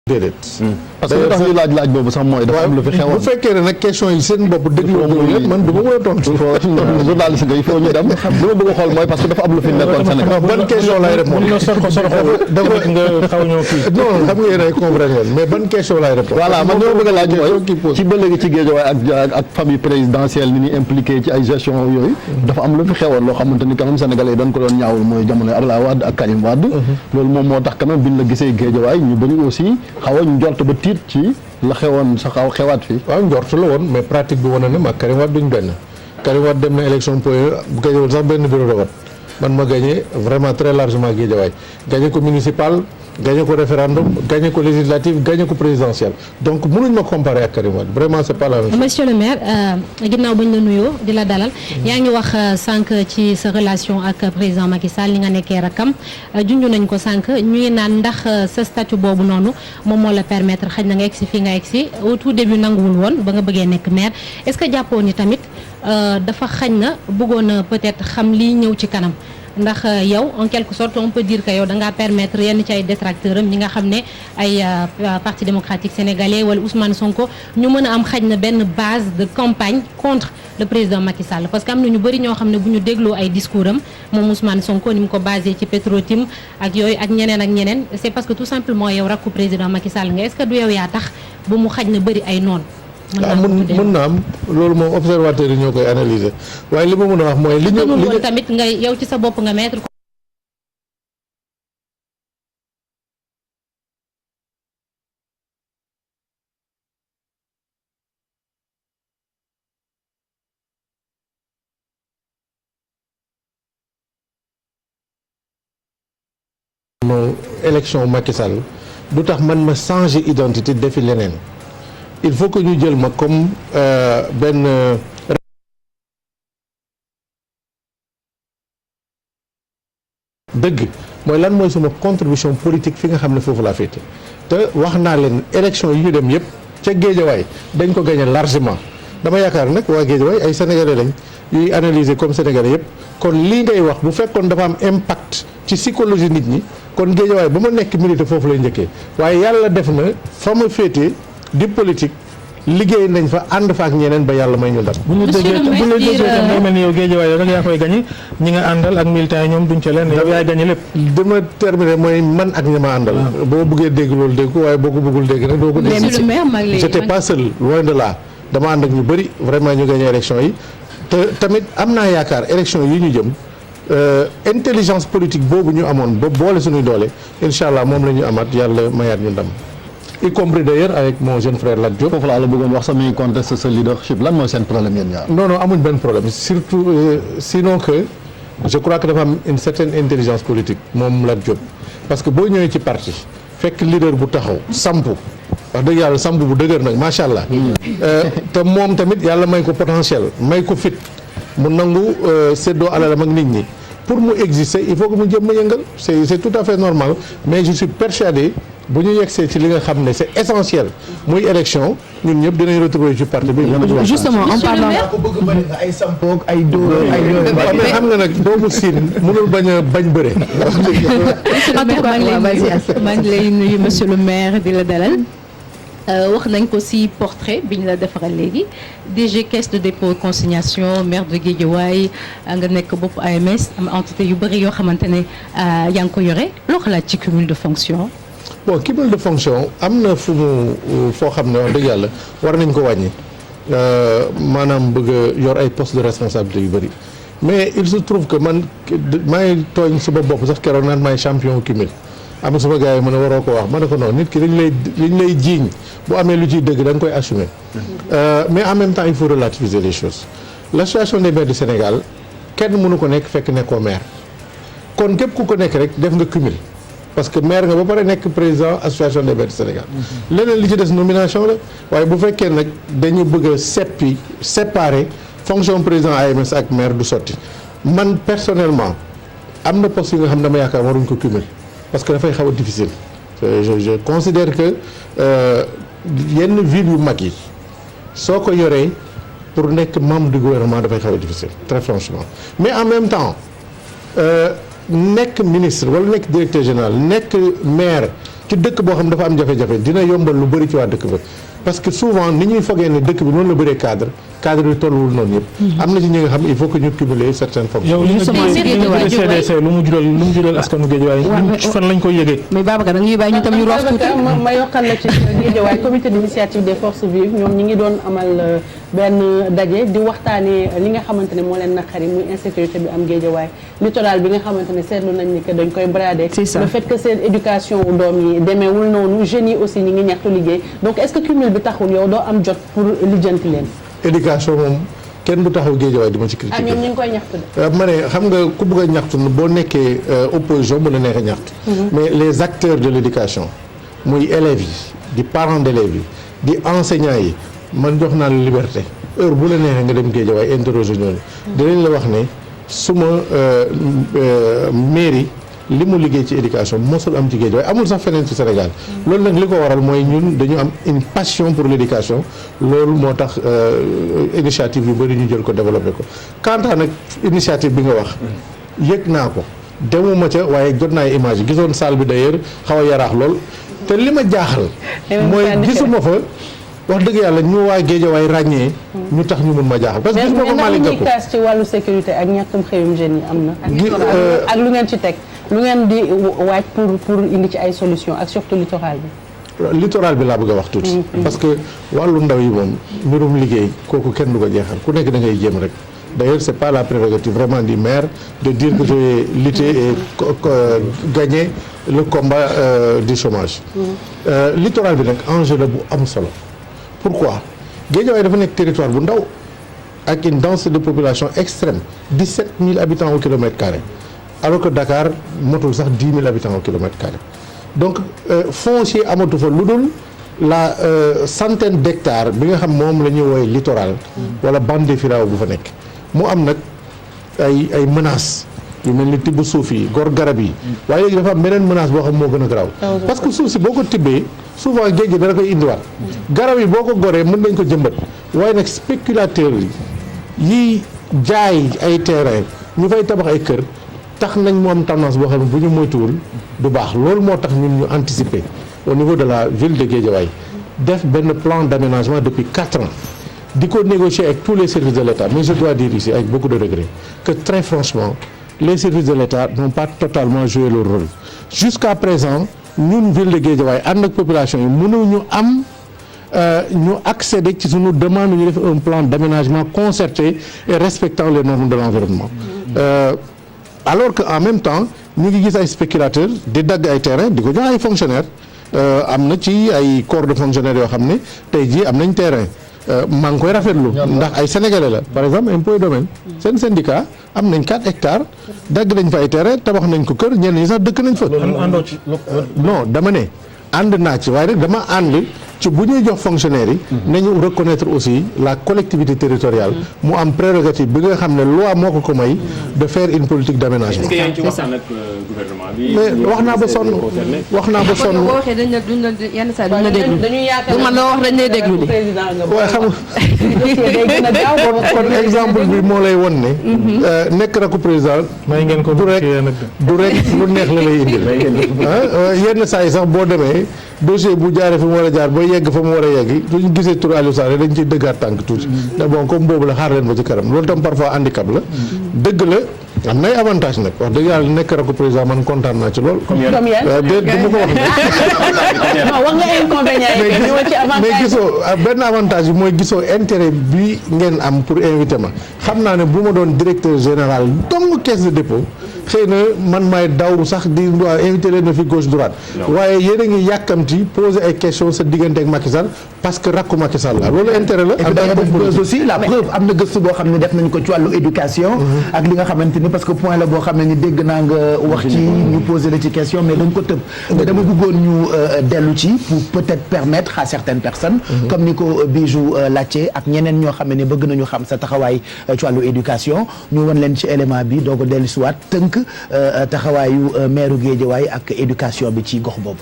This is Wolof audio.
déedéet. parce que li tax ñu laaj boobu sax mooy dafa am lu fi xewoon bu fekkee ne nag question yi seen bopp déglu leen man du ma mën a tontu. journaliste nga il faut ñu dem li ma bëgg a xool mooy parce que dafa am lu fi nekkoon Sénégal. ban question lay répondre nga xaw ñoo kii non xam nga yéen ay comprendre mais ban question lay répondre. voilà man li ma bëgg a laaj mooy ci ba léegi ci Guédiawaye ak famille présidentielle ni ñuy impliqué ci ay gestion yooyu dafa am lu fi xewoon loo xamante ni quand même sénégalais yi dañ ko doon ñaawul mooy jamono Abdoulaye Wade ak Karim Wade loolu moom moo tax quand même biñ la gisee Guédiawaye ñu bëri aussi xaw a njort ba tiit ci la xewoon sa xaw xewaat fii. waaw njort la woon mais pratique bi wane na ma Karim Wade duñ benn Karim Wade dem na élection bu gañewul sax benn bureau de vote man ma gagné vraiment très largement Guédiawaye gagné ko municipal gagné ko référendum gagné ko législatif gagné ko présidentiel donc mënuñ ma comparer ak Karim Wade vraiment c'est pas la même chose. Monsieur le maire ginnaaw bañ la nuyoo di la dalal yaa ngi wax sànq ci sa relation ak président Macky Sall li nga nekkee rakam junj nañ ko sànq ñuy naan ndax sa statut boobu noonu moom moo la permettre xëy na nga egsi fii nga egsi au tout début nanguwul woon ba nga bëggee nekk maire est-ce que jàppoo ni tamit dafa xañ na bëggoon a peut-être xam lii ñëw ci kanam. ndax yow en quelque sorte on peut dire que yow da ngaa permettre yenn ci ay détracteurs am ñi nga xam ne ay parti démocratique sénégalais wala Ousmane Sonko ñu mën a am xaj na benn base de campagne contre le président Macky Sall parce que am na ñu bëri ñoo xam ne bu ñu dégloo ay discours am moom Ousmane Sonko ni mu ko basé ci Petro-Tim ak yooyu ak ñeneen c'est parce que tout simplement yow rakku président Macky Sall nga est-ce que du yow yaa tax bu mu xaj na bëri ay noonu. mën na am loolu moom observateurs yi ñoo koy analyser waaye li ma mën a wax mooy li ñu tamit nga yow ci sa bopp nga mettre élection Macky Sall du tax man ma changer identité defi leneen il faut que ñu jël ma comme benn dëgg mooy lan mooy sama contribution politique fi nga xam ne foofu laa féete te wax naa leen élection yi ñu dem yëpp ca Guédiawaye dañ ko gagné largement dama yaakaar nag waa Guédiawaye ay sénégalais lañ yuy analyser comme sénégalais yëpp kon lii ngay wax bu fekkoon dafa am impact ci psychologie nit ñi kon Guédiawaye ba ma nekk milité foofu lay njëkkee waaye yàlla def na fa ma féete di politique liggéey nañ fa ànd fa ak ñeneen ba yàlla may ñu ndam. bu ñu déggee tam day mel ni yow Guédiawaye rek yaa koy gañe ñi nga àndal ak militants yi ñoom duñ ca leen yow yaay gañe lépp. dama terminé mooy man ak ñi ma àndal. boo bëggee dégg loolu dégg ko waaye boo ko bëggul dégg nag doo ko dégg. j'étais pas seul loin de là dama ànd ak ñu bëri vraiment ñu gagné élection yi te tamit am naa yaakaar élection yi ñu jëm intelligence politique boobu ñu amoon ba boole suñuy doole incha allah moom la ñu amaat yàlla mayaat ñu ndam. y compris d'ailleurs avec mon jeune frère Lat Diop. foofu laa la bëggoon wax samay conteste sa leadership lan mooy seen problème yéen ñaar. non amuñ benn problème surtout sinon que je crois que dafa am une certaine intelligence politique moom Lat Diop parce que boo ñëwee ci parti fekk leader bu taxaw sampu wax dëgg yàlla sampu bu dëgër nag macha allah. te moom tamit yàlla may ko potentiel may ko fit mu nangu séddoo alalam ak nit ñi pour mu exister il faut que mu jëm ma yëngal c'est tout à fait normal mais je suis persuadé. bu ñu yegsee ci li nga xam ne c'est essentiel muy élection ñun ñëpp dinañ retrouver ci parti bi. justement en parlant ko bëgg bëri nga ay sampoog ay dóor ay yooyu. mais xam nga nag doomu siin mënul bañ bëre. en tout cas maa ngi lay nuyu monsieur le maire di la dalal. wax nañ ko ci portrait bi ñu la defaral léegi DG caisse de dépôt consignation maire de Guédiawaye nga nekk bopp AMS am entité yu bëri yoo xamante ne yaa ngi ko yore loo xalaat ci cumul de fonction. bon cumul de fonction am na foo xam ne wax dëgg yàlla war nañ ko wàññi maanaam bëgg a yor ay postes de responsabilité yu bëri mais il se trouve que man maay tooñ sama bopp sax keroog naan maay champion cumul am na sama gars yi ma ne waroo ko wax ma ne ko non nit ki dañ lay jiiñ bu amee lu ciy dëgg da nga koy assumer mais en même temps il faut relativiser les choses l'association des maires du Sénégal kenn mënu ko nekk fekk nekkoo maire kon képp ku ko nekk rek def nga cumul parce que maire nga ba pare nekk président association des maires du Sénégal leneen li ci des nomination la waaye bu fekkee nag dañu bëgg a séparer fonction président AMS ak maire du sotti man personnellement am na poste yi nga xam ne dama yaakaar waruñ ko cumul parce que dafay xaw a difficile je considère que yenn ville yu mag yi soo ko yoree pour nekk membre du gouvernement dafay xaw a difficile très franchement mais en même temps nekk ministre wala nekk directeur général nekk maire ci dëkk boo xam dafa am jafe-jafe dina yombal lu bëri ci waa dëkk ba parce que souvent ni ñuy fogee ne dëkk bi noonu la bëree cadre bi tolluwul noonu yëpp. am na ci ñi nga xam il faut que ñu cumuler certaines fonctions. yow li nga CDC lu mu jural askanu Guédiawaye fan lañ koy yëgee. mais Babacar da ñuy bàyyi ñu tam ñu roos tuuti. ma yokkal la ci Guédiawaye comité d'initiative des forces vives ñoom ñi ngi doon amal benn daje di waxtaanee li nga xamante ne moo leen naqari muy insécurité bi am Guédiawaye littoral bi nga xamante ne seetlu nañ ni que dañ koy brader. C'est ça. le fait que seen éducation wu doom yi demeewul noonu jeunes yi aussi ñi ngi ñaxtu liggéey donc est-ce que cumul bi taxul yow doo am jot pour lijjanti leen. éducation moom kenn du taxaw Guédiawaye di ma ci critiquer. ñoom ñu ngi koy ñaxtu de. ma ne xam nga ku bëgg a ñaxtu boo nekkee opposition mën na neex a ñaxtu. mais les acteurs de l'éducation muy élèves yi di parents d'élèves yi di enseignants yi man jox naa la liberté heure bu la neexee nga dem Guédiawaye interroger ñooñu. dinañ la wax ne suma mairie li mu liggéey ci éducation mosul am ci Guédiawaye amul sax feneen ci Sénégal. loolu nag li ko waral mooy ñun dañu am une passion pour l'éducation loolu moo tax initiative yu bëri ñu jël ko développé ko. quant à nag initiative bi nga wax yëg naa ko demuma ca waaye jot naa image yi gisoon salle bi d'ailleurs xaw a yaraax lool te li ma jaaxal. mooy gisuma fa. wax dëgg yàlla ñu waa Guédiawaye ràññee ñu tax ñu mun ma jaaxal parce que gisuma ko Malick Gakou mais kaas ci wàllu sécurité ak ñàkkum xëyum jeunes yi am na. ak lu ngeen ci teg lu ngeen di waaj pour indi ci ay solution ak surtout littoral bi. littoral bi laa bëgg a wax tuuti. parce que wàllu ndaw yi moom mbirum liggéey kooku kenn du ko jeexal ku nekk da ngay jéem rek. D'ailleurs, c'est pas la prérogative vraiment du maire de dire que je vais lutter et gagner le combat du chômage. Littoral bi nag enjeu la bu am solo. Pourquoi Guédiawaye dafa nekk territoire bu ndaw ak une densité de population extrême 17 000 habitants au kilomètre carré alors que Dakar motul sax 10 000 habitants au kilomètre carré donc foncier amatu fa lu dul la centaine d'hectares bi nga xam moom la ñuy woowee littoral wala bande de filao bu fa nekk mu am nag ay menaces yu mel ni tibb suuf yi gor garab yi waaye léegi dafa am beneen menace boo xam moo gën a garaaw parce que suuf si boo ko tibbee souvent géej gi dana koy indiwaat garab yi boo ko goree mën nañ ko jëmbat waaye nag spéculateurs yi jaay ay terrain ñu fay tabax ay kër tax nañ mu am tendance boo xam ne bu ñu moytuwul du baax loolu moo tax ñun ñu anticiper au niveau de la ville de Guédiawaye def benn plan d'aménagement depuis 4 ans di ko négocier avec tous les services de l'État mais je dois dire ici avec beaucoup de regret que très franchement les services de l'État n'ont pas totalement joué leur rôle jusqu'à présent ñun ville de Guédiawaye ànd ak population yi mënuñu am ñu accéder ci suñu demande ñu def un plan d'aménagement concerté et respectant les normes de l'environnement alors que en même temps ñu ngi gis ay spéculateurs di dagg ay terrain di ko jox ay fonctionnaires am na ci ay corps de fonctionnaires yoo xam ne tey jii am nañ terrain maa ngi koy rafetlu ndax ay sénégalais la par exemple impôt et domaine seen syndicat am nañ 4 hectares dagg nañ fa ay terrain tabax nañ ko kër ñenn ñi sax dëkk nañ fa. àndoo ci non dama ne ànd naa ci waaye rek dama ànd ci bu ñuy jox fonctionnaires yi nañu reconnaître aussi la collectivité territoriale mu am prérogative bi nga xam ne loi moo ko may de faire une politique d'aménagement. est-ce que yaa ngi ci waxtaan ak gouvernement bi. mais wax naa ba sonn wax naa ba sonn. boo waxee dañ la duñ la yenn saa duñ la déglu. dañuy yaakaar du man loo wax dañ lay déglu di. président nga waaye xam nga kon exemple bi moo lay won ne. nekk na ko président. may ngeen ko du rek lu neex la lay indil. yenn saa yi sax boo demee dossier bu jaaree fi mu war a jaar ba yegg fa mu war a yegg suñu gisee tur Alioune Sall dañ ciy dëggaat tànk tuuti. mais bon comme boobu la xaar leen ba ci kanam loolu tam parfois handicap la. dëgg la am nay avantage nag wax dëgg yàlla nekk na ko président man kontaan naa ci lool. comme yan déet du ma ko wax nag. non wax nga inconvénient yi ñëw ci avantage mais gisoo benn avantage bi mooy gisoo intérêt bi ngeen am pour inviter ma xam naa ne bu ma doon directeur général dong caisse de dépôt xëy na man maay daw sax di invité leen na fi gauche droite waaye yéen a ngi yàkkamti poser ay questions sa diggante ak Macky Sall parce que rakku Macky Sall la loolu intérêt la. et puis da nga def buzz aussi la preuve am na gëstu boo xam ne def nañ ko ci wàllu éducation. ak li nga xamante ni parce que point la boo xam ne ni dégg naa nga wax ci ñu poser la ci question mais dañ ko tëb. mais dama bëggoon ñu dellu ci pour peut-être permettre à certaines personnes. comme ni ko Bijou laajte ak ñeneen ñoo xam ne bëgg nañu xam sa taxawaay ci wàllu éducation ñu wan leen ci élément bi doog a dellu si waat tënk taxawaayu maire Guédiawaye ak éducation bi ci gox boobu.